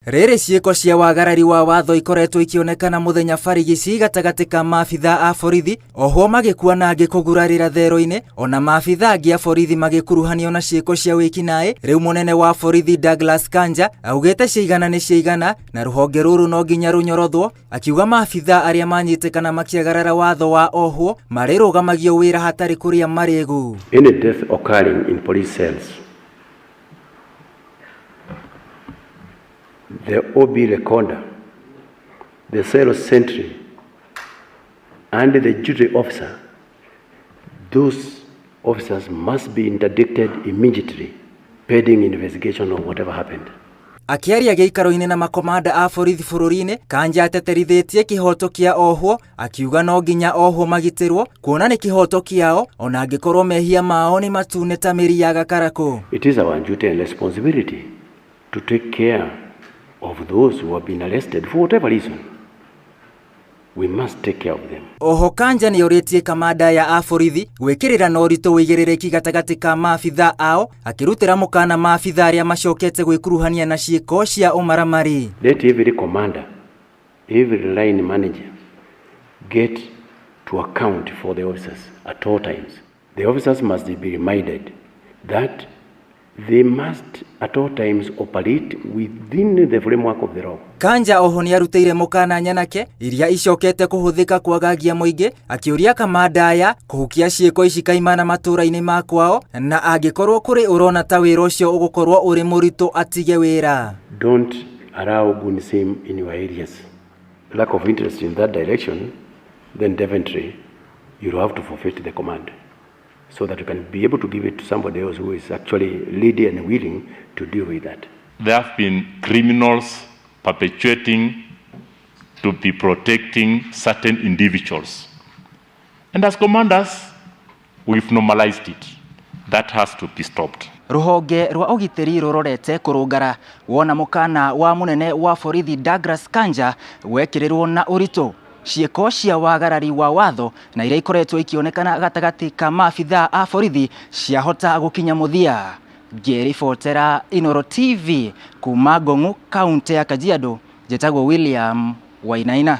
Rĩrĩ ciĩko cia wagarari wa watho ikoretwo ikĩonekana mũthenya barigici gatagatĩ ka maabithaa a borithi ohwo magĩkua na angĩ kũgurarĩra thero-inĩ ona maabithaa angĩ a borithi magĩkuruhanio na ciĩko cia wĩkinaĩ. Rĩu mũnene wa borithi Douglas Kanja augĩte ciaigana nĩ ciaigana na rũhonge rũrũ no nginya rũnyorothwo, akiuga maabithaa arĩa manyitĩkana makĩagarara watho wa ohwo marĩrũgamagio wĩra hatarĩ kũrĩa marĩgu. Any death occurring in police cells, the OB recorder, the cell sentry, and the duty officer, those officers must be interdicted immediately, pending investigation of whatever happened. Akĩaria gĩikaro-inĩ na makomanda a borithi bũrũri-inĩ, Kanja ateterithĩtie kĩhoto kĩa ohwo, akiuga no nginya ohwo magitĩrwo kuona nĩ kĩhoto kĩao ona angĩkorwo mehia mao nĩ matune ta mĩri ya gakarakũ. It is our duty and responsibility to take care of those who have been arrested for whatever reason. We must take care of them. Oho Kanja nĩorĩtie kamanda ya a borithi gwĩkĩrĩra na ũritũ wĩigĩrĩrĩki gatagatĩ ka maabithaa ao, akĩrutĩra mũkana maabithaa arĩa macokete gwĩkuruhania na ciĩko cia ũmaramari. Let every commander, every line manager get to account for the officers at all times. The officers must be reminded that they must at all times operate within the framework of the law. Kanja oho nĩarutĩire mũkana nyanake iria icokete kũhũthĩka kwagagia mũingĩ, akĩũria kamanda aya kũhukia ciĩko ici kaimana matũũra-inĩ ma kwao, na angĩkorwo kũrĩ ũrona ta wĩra ũcio ũgũkorwo ũrĩ mũritũ atige wĩra. Don't allow goonism in your areas. Lack of interest in that direction, then definitely you'll have to forfeit the command so that you can be able to give it to somebody else who is actually ready and willing to deal with that. There have been criminals perpetuating to be protecting certain individuals. And as commanders, we've normalized it. That has to be stopped. Rũhonge rwa ũgitĩri rũrorete kũrũngara wona mũkana wa mũnene wa borithi Douglas Kanja wekĩrĩrwo na ũritũ ciĩko cia wagarari wa watho na iria ikoretwo ikĩonekana gatagatĩ ka maabithaa a borithi ciahota gũkinya mũthia. Ngĩribotera Inooro TV kuma Ngong'u, kaũntĩ ya Kajiado, njĩtagwo William Wainaina.